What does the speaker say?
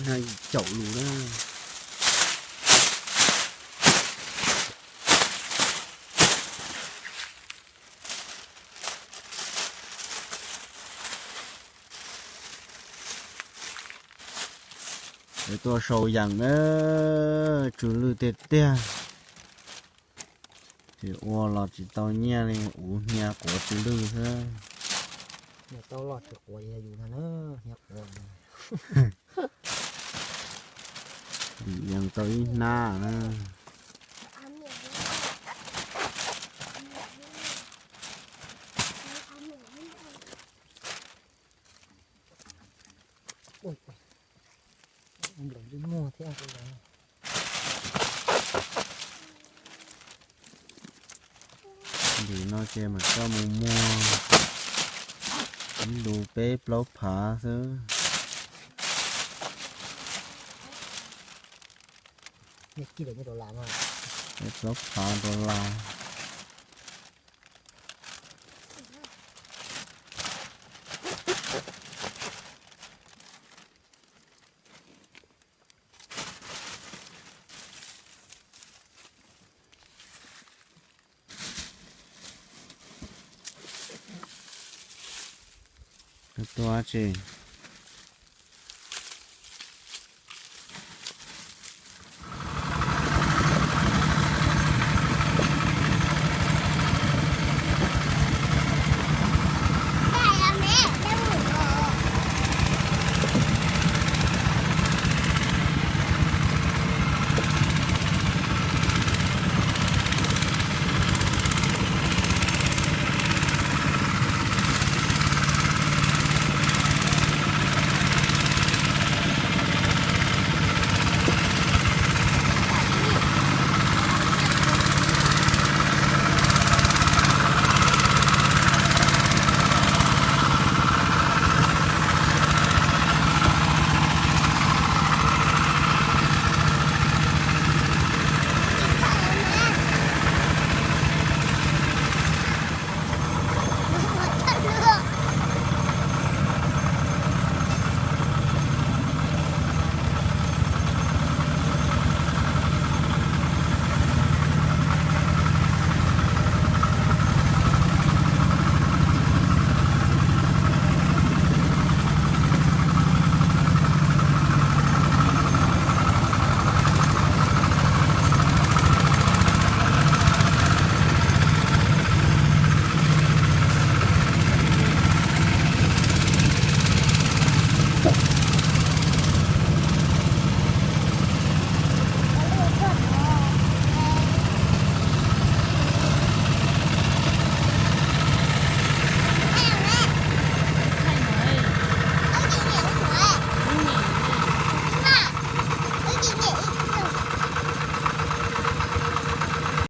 Caum lus na. Es tuaj sau yees na, tsw lwj tiag tiag. Tsis ua los tsis tau nyiaj li, uv hnia quav tsw lwj xwb. Tau loj tsis quav yus na, hnia quav. Yees tau ib hnab na. Nplaum ntsej muag thiab. Ntawm no ces mas koj mus muag ib lus peb plaub phav xwb. Peb plaub phav dollar. Koj tuaj dab tsi?